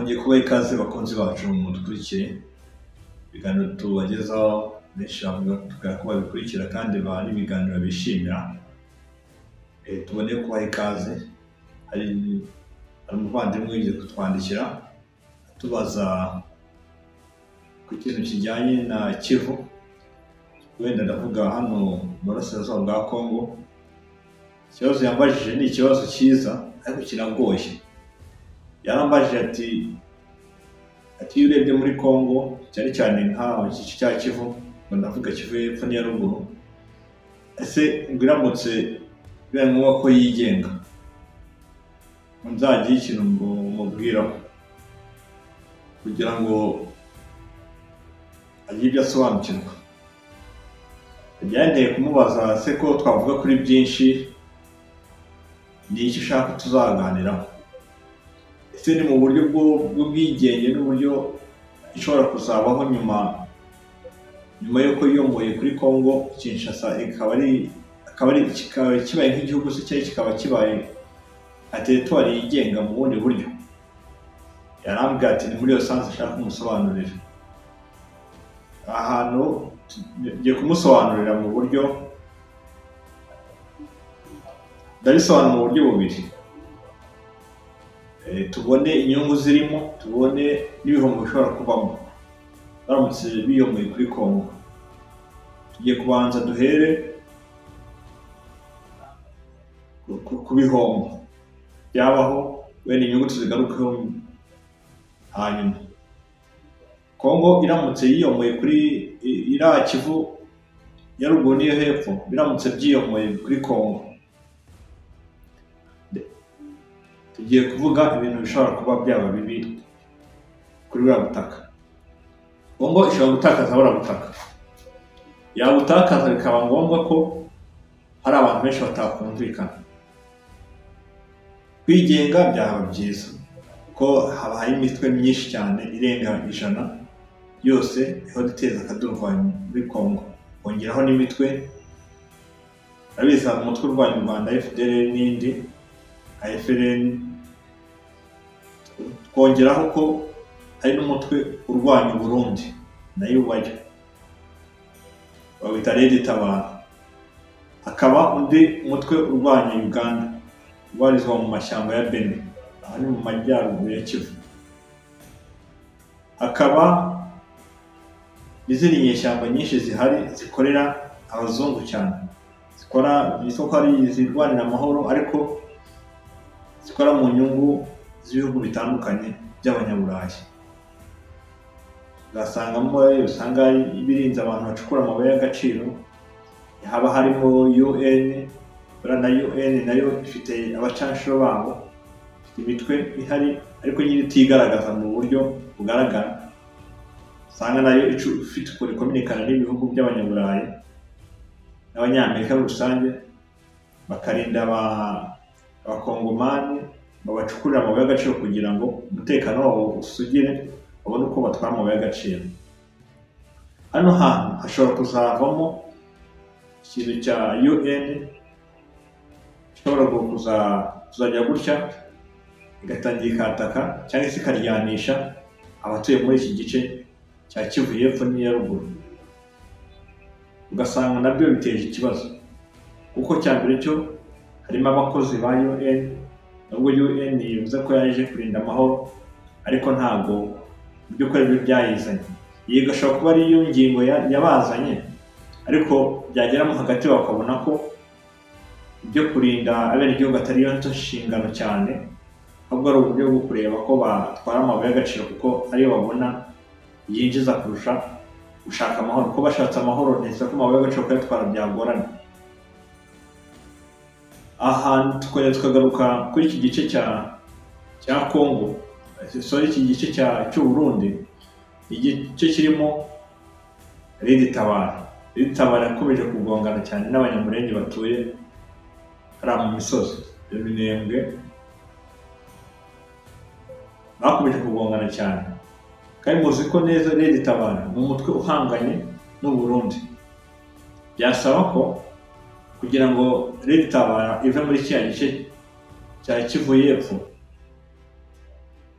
Twongeye kubaha ikaze bakunzi bacu mudukurikiye, ibiganiro tubagezaho benshi bavuga ko babikurikira kandi ari ibiganiro bishimira. Tubone kubaha ikaze. Hari umuvandimwe wigeze kutwandikira atubaza ku kintu kijyanye na Kivu, wenda ndavuga hano mu burasirazuba bwa Kongo. Ikibazo yambajije ni ikibazo cyiza ariko kiragoye. Yarambajije ati iyo urebye muri Kongo cyane cyane nk'aho igice cya Kivu, ngo ndavuga Kivu y'epfo n'iya ruguru, ese ngo iramutse bibaye ngombwa ko yigenga nzagire ikintu mubwiraho kugira ngo agire ibyo asobanukirwa. Byanteye kumubaza se ko twavuga kuri byinshi, ni iki ushaka tuzaganiraho? Ese ni mu buryo bw'ubwigenge n'uburyo ishobora kuzabaho nyuma y'uko yiyomboye kuri Kongo Kinshasa, ikaba kibaye nk'igihugu se cyangwa kikaba kibaye nka teritwari yigenga mu bundi buryo? Yarambwira ati ni muri iyo sansi ashaka kumusobanurira. Ahantu ngiye kumusobanurira mu buryo, ndabisobanura mu buryo bubiri. Tubone inyungu zirimo, tubone n'ibihombo bishobora kubamo baramutse biyomoye kuri Kongo. Tugiye kubanza duhere ku bihombo byabaho, wenda inyungu tuzigarukeho hanyuma. Kongo iramutse yiyomoye kuri iriya Kivu ya ruguru n'iyo hepfo, biramutse byiyomoye kuri Kongo, tugiye kuvuga ibintu bishobora kuba byaba bibi kuri buriya butaka. Kongo ishobora gutakaza buriya butaka, yabutakaza bikaba ngombwa ko hari abantu benshi batakumvikana. Kwigenga byaba byiza ko haba hari imitwe myinshi cyane irenga 100 yose ihora iteza akaduruvayo muri Kongo, kongeraho n'imitwe abiza umutwe urwanya u Rwanda FDLR n'indi AFRN, twongeraho ko hari n'umutwe urwanya Burundi nayo ubayo bawita Red Tabara, hakaba undi mutwe urwanya Uganda ubarizwa mu mashyamba ya Beni, aha ni mu majyaruguru ya Kivu, hakaba n'izindi nyeshyamba nyinshi zihari zikorera abazungu cyane, zikora byitwa ko ari izirwanira amahoro ariko zikora mu nyungu z'ibihugu bitandukanye by'abanyaburayi. Ugasangamo usanga ibirinze abantu bacukura amabuye y'agaciro, haba harimo UN, na UN nayo ifite abacanshuro babo, ifite imitwe ihari ariko nyine itigaragaza mu buryo bugaragara, usanga nayo ifite ukuntu ikominikana n'ibihugu by'abanyaburayi n'abanyamerika muri rusange, bakarinda abakongomani babacukurira amabuye y'agaciro kugira ngo umutekano wabo usugire, babone uko batwara amabuye y'agaciro. Hano hantu hashobora kuzavamo ikintu cya UN ishobora kuzajya gutya igatangira ikataka cyangwa se ikaryanisha abatuye muri iki gice cya Kivu y'epfo n'iya ruguru, ugasanga nabyo biteje ikibazo kuko cya mbere cyo harimo abakozi ba UN, nubwo UN yivuze ko yaje kurinda amahoro ariko ntabwo mu by'ukuri ibyo byayizanye. Iyi igashobora kuba ariyo ngingo yabazanye, ariko byageramo hagati bakabona ko ibyo kurinda abenegihugu atari yo nshingano cyane, ahubwo ari uburyo bwo kureba ko batwara amabuye y'agaciro kuko ariyo babona yinjiza kurusha gushaka amahoro, kuko bashatse amahoro neza ko amabuye y'agaciro kuyatwara byagorana. Ahantu tukongera tukagaruka kuri iki gice cya Kongo, sorry, iki gice cy'u Burundi, igice kirimo Red Tabara. Red Tabara yakomeje kugongana cyane n'abanyamurenge batuye hariya mu misozi ya Minembwe, bakomeje kugongana cyane kandi muzi ko neza Red Tabara ni umutwe uhanganye n'u Burundi. Byasaba ko kugira ngo Red Tabara ive muri kiriya gice cya Kivu y'epfo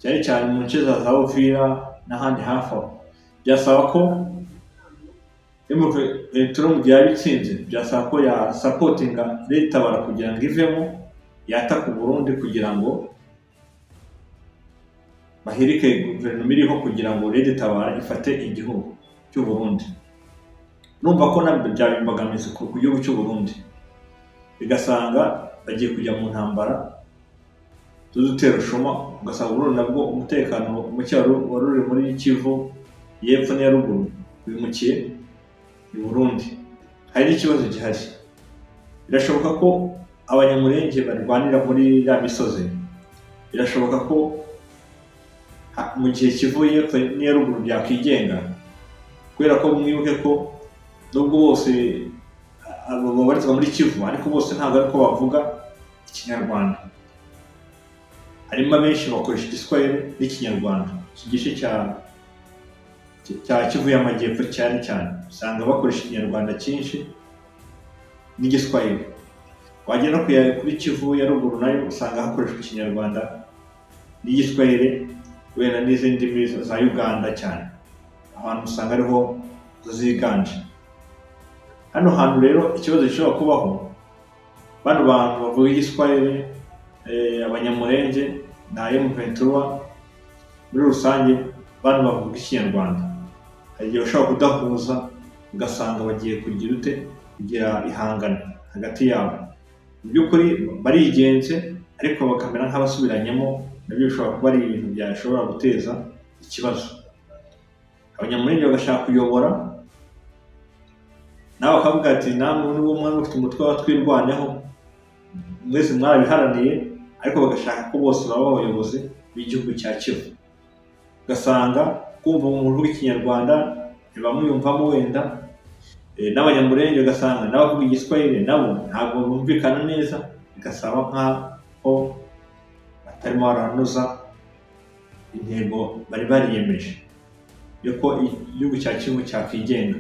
cyane cyane mu nce za Uvira n'ahandi hafi aho. Byasaba ko M23 mu gihe yabitsinze, byasaba ko yasapotinga RED-Tabara kugira ngo ivemo yataka Burundi, kugira ngo bahirike guverinoma iriho, kugira ngo RED-Tabara ifate igihugu cy'u Burundi. Numva ko nabyo byaba imbogamizi ku gihugu cy'u Burundi, bigasanga bagiye kujya mu ntambara z'uduterushuma, ugasanga Burundi nabwo umutekano muke wari uri muri Kivu y'epfo n'iya ruguru wimukiye i Burundi. Hari n'ikibazo gihari, birashoboka ko Abanyamurenge barwanira muri ya misozi, birashoboka ko mu gihe Kivu y'epfo n'iya ruguru byakwigenga, kubera ko mwibuke ko nubwo bose babarizwa muri Kivu, ariko bose ntabwo ariko bavuga Ikinyarwanda. Harimo abenshi bakoresha Igiswahili n'Ikinyarwanda. Iki gice cya Kivu y'Amajyepfo cyane cyane usanga bakoresha Ikinyarwanda cyinshi n'Igiswahili. Wagera no kuri Kivu ya ruguru nayo usanga hakoreshwa Ikinyarwanda n'Igiswahili, wenda n'izindi ndimi za Uganda cyane, ahantu usanga ariho ziganje. Hano hantu rero ikibazo gishobora kubaho, bano bantu bavuga Igiswahili, Abanyamurenge na M23 muri rusange, bano bavuga Ikinyarwanda, hari igihe bashobora kudahuza, ugasanga bagiye kugira ute, kugira ihangana hagati yabo. Mu by'ukuri barigenze, ariko bakamera nk'abasubiranyemo, nabyo bishobora kuba ari ibintu byashobora guteza ikibazo. Abanyamurenge bagashaka kuyobora, nawe bakavuga ati namwe niba umwe mufite umutwe wa twirwaneho, mwese mwarabiharaniye, ariko bagashaka ko bose baba abayobozi b'igihugu cya Kivu. Ugasanga kumva umuntu uvuga Ikinyarwanda ntibamwiyumvamo wenda, n'Abanyamurenge ugasanga n'abavuga Igiswahili nabo ntabwo bumvikana neza, bigasaba nk'aho batarimo baranoza intego bari bariyemeje yuko igihugu cya Kivu cyakwigenga.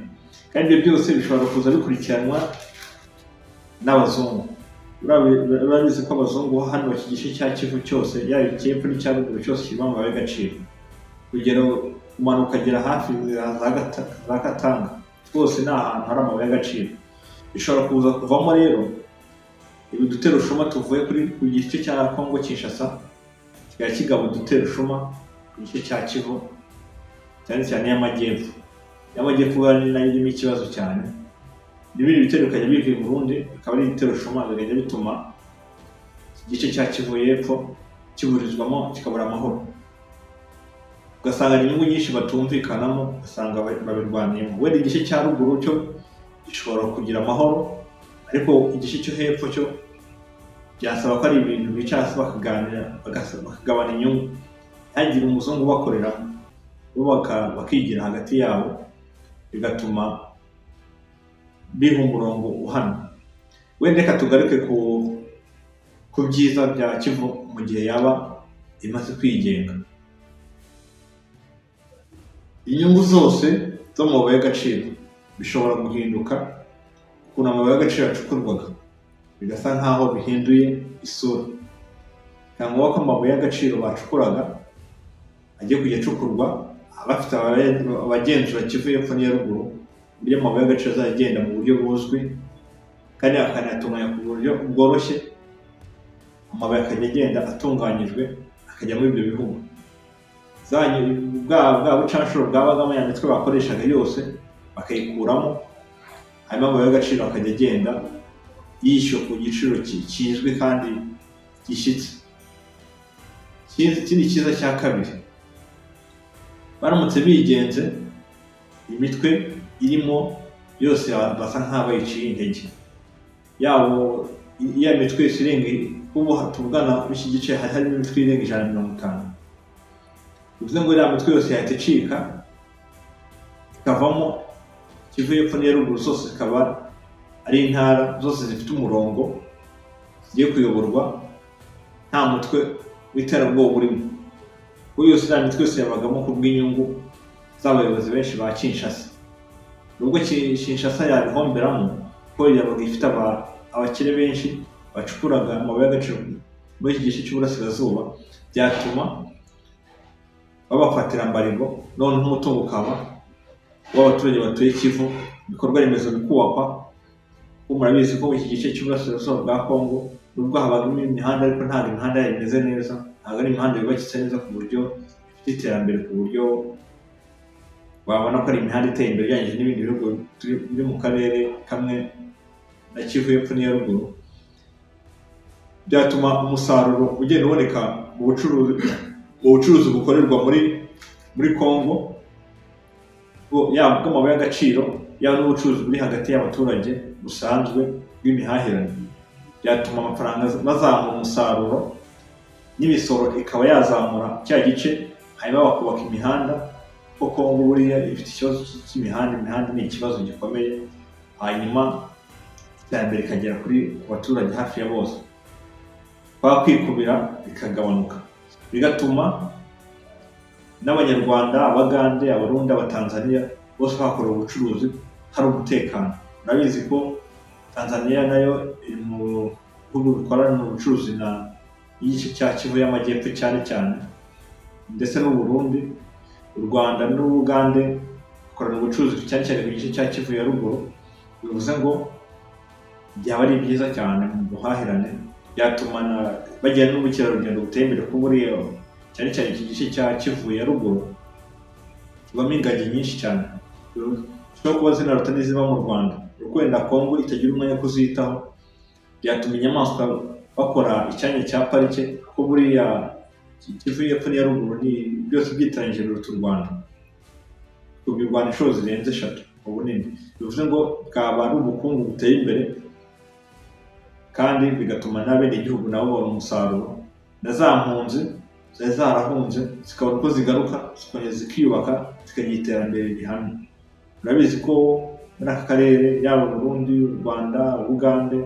Kandi ibyo byose bishobora kuza bikurikiranwa n'abazungu. Urabizi ko abazungu hano iki gice cya Kivu cyose, yaba icy'epfo n'icya ruguru cyose, kirimo amabuye y'agaciro, kugera umanuka ukagera hafi za Katanga, rwose ni ahantu hari amabuye y'agaciro. Bishobora kuza kuvamo rero ibi duterushuma tuvuye ku gice cya Kongo Kinshasa, kikaba kigaba uduterushuma ku gice cya Kivu, cyane cyane y'amajyepfo. Y'amajyepfo ni nayo irimo ikibazo cyane. N'ibindi bitero bikajya biva i Burundi, bikaba ari ibiterushuma bikajya bituma igice cya Kivu y'epfo kiburizwamo, kikabura amahoro. Ugasanga inyungu nyinshi batumvikanamo, ugasanga babirwaniyemo. Wenda igice cya ruguru cyo gishobora kugira amahoro, ariko igice cyo hepfo cyo byasaba ko ari ibintu bicara hasi bakaganira, bakagabana inyungu, ntihagire umuzungu ubakoreramo, bo bakigira hagati yabo, bigatuma biha umurongo uhamye. Wenda reka tugaruke ku byiza bya Kivu mu gihe yaba imaze kwigenga. Inyungu zose zo mu mabuye y'agaciro bishobora guhinduka, ukuntu amabuye y'agaciro yacukurwaga bigasa nk'aho bihinduye isura. Cyangwa ko amabuye y'agaciro bacukuraga agiye kujya acukurwa abafite abagenzura Kivu y'epfo n'iya ruguru, uburyo amabuye y'agaciro azajya agenda mu buryo buzwi kandi akanayatunganya ku buryo bworoshye, amabuye akajya agenda atunganyijwe akajya muri ibyo bihugu. Bwa bucanshuro bwabagamo ya mitwe bakoreshaga yose bakayikuramo, hanyuma amabuye y'agaciro akajya agenda yishyuwe ku giciro kizwi kandi gishyitse. Ikindi cyiza cya kabiri, baramutse bigenze imitwe irimo yose basa nk'abayiciye intege, yabo ya mitwe yose irenga, ubu tuvugana muri iki gice hari harimo imitwe irenga 150, bivuze ngo iriya mitwe yose yahita icika ikavamo. Kivu y'epfo n'iya ruguru zose zikaba ari intara zose zifite umurongo, zigiye kuyoborwa nta mutwe w'iterabwoba urimo, kuko yose iriya mitwe yose yabagamo ku bw'inyungu z'abayobozi benshi ba Kinshasa. Nubwo Kinshasa yabihomberamo, kuko yabaga ifite abakire benshi bacukuraga amabuye y'agaciro muri iki gice cy'uburasirazuba, byatuma Babafatira mbaringo, noneho umutungo ukaba w'abaturage batuye Kivu, ibikorwa remezo bikubakwa. Kuko murabizi ko iki gice cy'uburasirazuba bwa Kongo nubwo habagamo imihanda, ariko ntabwo imihanda yayo imeze neza, ntabwo ari imihanda yubakitse neza ku buryo ifite iterambere, ku buryo wabona ko ari imihanda iteye imbere ugereranyije n'ibindi bihugu biri mu karere kamwe na Kivu y'Epfo n'iya ruguru. Byatuma umusaruro ugenda uboneka mu bucuruzi bukorerwa muri Kongo, yaba ubw'amabuye y'agaciro, yaba n'ubucuruzi buri hagati y'abaturage busanzwe bw'imihahirane. Byatuma amafaranga bazamura umusaruro n'imisoro ikaba yazamura cya gice, hanyuma bakubaka imihanda, kuko Kongo buriya ifite ikibazo cy'imihanda, imihanda ni ikibazo gikomeye, hanyuma iterambere rikagera ku baturage hafi ya bose, kwa kwikubira bikagabanuka, bigatuma n'Abanyarwanda, Abagande, Abarundi, Abatanzaniya bose bakora ubucuruzi hari umutekano. Murabizi ko Tanzania nayo iri mu bihugu bikorana ubucuruzi na n'igice cya Kivu y'Amajyepfo cyane cyane, ndetse n'u Burundi, u Rwanda n'Ubugande bakorana ubucuruzi cyane cyane ku gice cya Kivu ya ruguru. Bivuze ngo byaba ari byiza cyane mu buhahirane, byatuma bagira n'ubukerarugendo buteye imbere, kuko buriya cyane cyane iki gice cya Kivu ya ruguru kibamo ingagi nyinshi cyane, zishobora kuba zinaruta n'iziba mu Rwanda. Wenda Kongo itagira umwanya wo kuzitaho, byatuma inyamaswa bakora icyanya cya parike, kuko buriya Kivu y'Epfo n'iya ruguru ni byose byitiranyije biruta u Rwanda, u Rwanda inshuro zirenze 3 mu bunini. Bivuze ngo bwaba ari ubukungu buteye imbere, kandi bigatuma n'abenegihugu nabo babona umusaruro, na za mpunzi zari zarahunze zikabona uko zigaruka, zikongera zikiyubaka, zikagira iterambere rihamye. Murabizi ko muri aka karere, yaba Burundi, u Rwanda, Ubugande,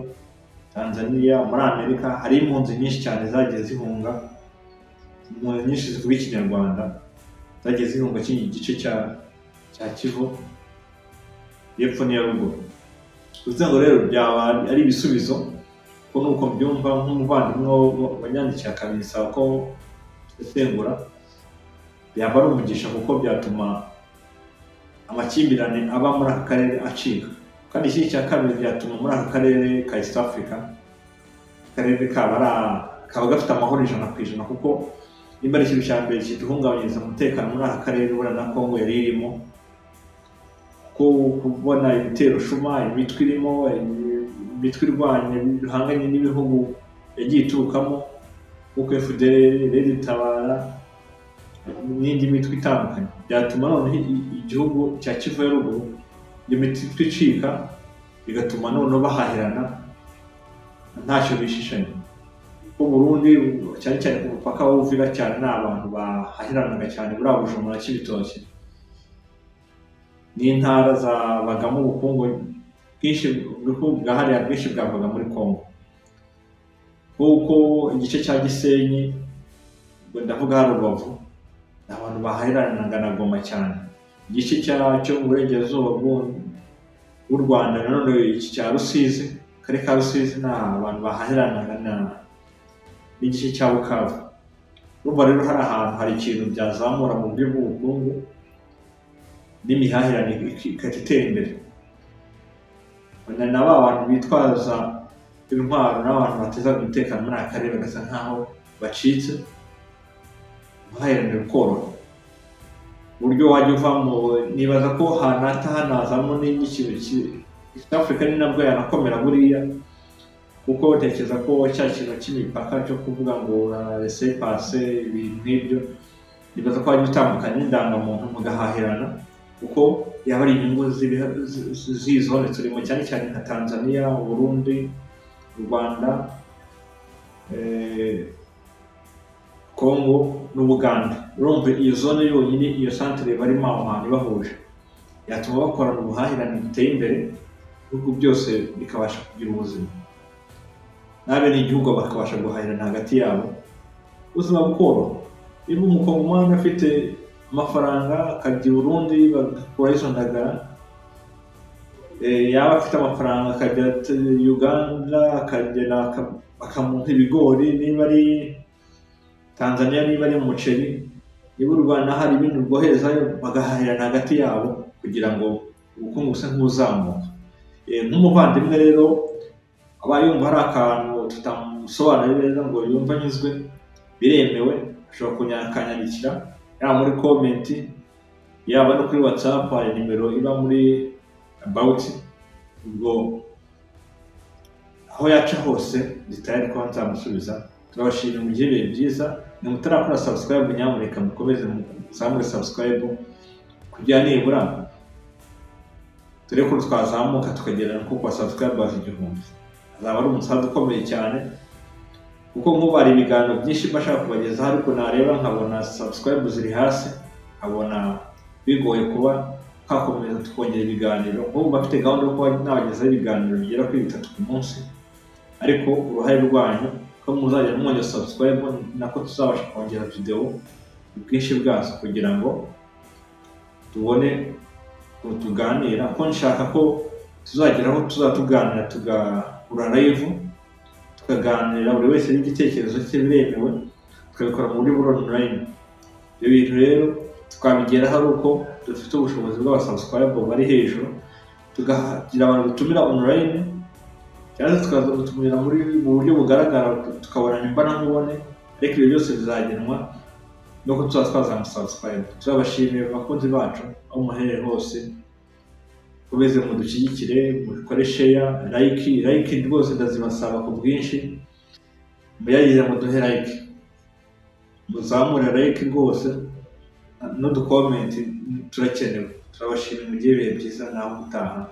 Tanzania, muri Amerika hari impunzi nyinshi cyane zagiye zihunga, impunzi nyinshi zivuga Ikinyarwanda zagiye zihunga kino gice cya Kivu y'Epfo n'iya ruguru. Bivuze ngo rero byaba ari ibisubizo, ko nuko mbyumva nk'umuvandimwe wanyandikiye akabinsaba ko nsesengura, byaba ari umugisha kuko byatuma amakimbirane aba muri aka karere acika. Kandi ikindi cya kabiri, byatuma muri aka karere ka East Africa, akarere kaba gafite amahoro 100%, kuko nimba ari ikintu cya mbere kiduhungabanyiriza umutekano muri aka karere, buriya na Kongo yari irimo, ko kubona ibitero shuma, imitwe irimo, imitwe irwanya bihanganye n'ibihugu yagiye iturukamo, nk'uko FDLR, Red Tabara n'indi mitwe itandukanye, byatuma noneho igihugu cya Kivu ya ruguru iyo mitwe icika, bigatuma noneho bahahirana ntacyo bishishanya. Kuko Burundi cyane cyane ku mupaka wa Uvira cyane ni abantu bahahiranaga cyane, buriya Bujumbura, Cibitoke n'intara zabagamo ubukungu bwinshi, ubukungu bwa hariya bwinshi bwavaga muri Kongo. Kuko igice cya Gisenyi, ubwo ndavuga hari Rubavu, ni abantu bahahiranaga na Goma cyane. Igice cyo mu burengerazuba bw'u Rwanda, nanone iki cya Rusizi, akarere ka Rusizi, ni abantu bahahiranaga n'igice cya Bukavu. Urumva rero hari ahantu hari ikintu byazamura mu buryo bw'ubukungu n'imihahirane igahita itera imbere. Na ba bantu bitwaza intwaro n'abantu batezaga umutekano muri aka karere bagasa nkaho bacitse, ubuhahirane bukoroha. Uburyo wajya uva mu, nibaza ko hanata hanazamo n'ikintu East Africa ni nabwo yanakomera buriya, kuko ntekereza ko cya kintu cy'imipaka cyo kuvuga ngo laissez passer, ibintu nk'ibyo, nibaza ko wajya utandukanya n'indangamuntu mugahahirana, kuko yaba ari inyungu z'iyi zone turimo, cyane cyane nka Tanzania, Burundi, u Rwanda, Kongo n'Ubugande. Urumva iyo zone yonyine, iyo santere barimo aho hantu ibahuje, yatuma bakorana ubuhahirane buteye imbere, ibihugu byose bikabasha kugira ubuzima, n'abenegihugu bakabasha guhahirana hagati yabo, ubuzima bukoroha. Niba umukongomani afite amafaranga akajya i Burundi bagakuraho izo ndagara, yaba afite amafaranga akajya Uganda akagera bakamuha ibigori, niba ari Tanzania, niba ari umuceri. Niba u Rwanda hari ibintu rwoherezayo, bagahahirana hagati yabo kugira ngo ubukungu buse nk'ubuzamuka. Nk'umuvandimwe rero aba yumva hari akantu tutamusobanurira neza ngo yumve anyuzwe, biremewe, ashobora akanyandikira yaba muri comment, yaba no kuri WhatsApp, hari nimero iba muri about. Ubwo aho yaca hose ndi tayari kuba nzamusubiza. Turabashimira, mugire ibihe byiza. Ni mutarakora subscribe, nyamuneka mukomeze muzamure subscribe kugira nibura dore ko twazamuka tukagera nko kwa subscribers 1000, azaba ari umusanzu ukomeye cyane, kuko nk'ubu hari ibiganiro byinshi mba nshaka kubagezaho, ariko nareba nkabona subscribe ziri hasi, nkabona bigoye kuba twakomeza tukongera ibiganiro. Nk'ubu mba mfite gahunda yo kuba nabagezaho ibiganiro bigera kuri 3 ku munsi, ariko uruhare rwanyu ko muzajya mwongera subscribe nako tuzabasha kongera video ubwinshi bwazo kugira ngo tubone ukuntu tuganira, ko nshaka ko tuzageraho tuzatuganira, tugahura live, tukaganira, buri wese n'igitekerezo cye biremewe, tukabikora mu buryo buri online. Ibyo bintu rero twabigeraho ari uko dufite ubushobozi bw'abasubscribe bari hejuru, tukagira abantu dutumira online, cyangwa se tukaza gutumira mu buryo bugaragara, tukabonana imbonankubone. Ariko ibyo byose bizagenwa nuko tuzaba twazamusubscribe. Turabashimiye abakunzi bacu aho muherereye hose, mukomeze mudushyigikire, mukore share, like. Like rwose ndazibasaba ku bwinshi, muyagize muduhe like, muzamure like rwose, n'uducomment turakenewe. Turabashimiye, mugire ibihe byiza, naho utaha.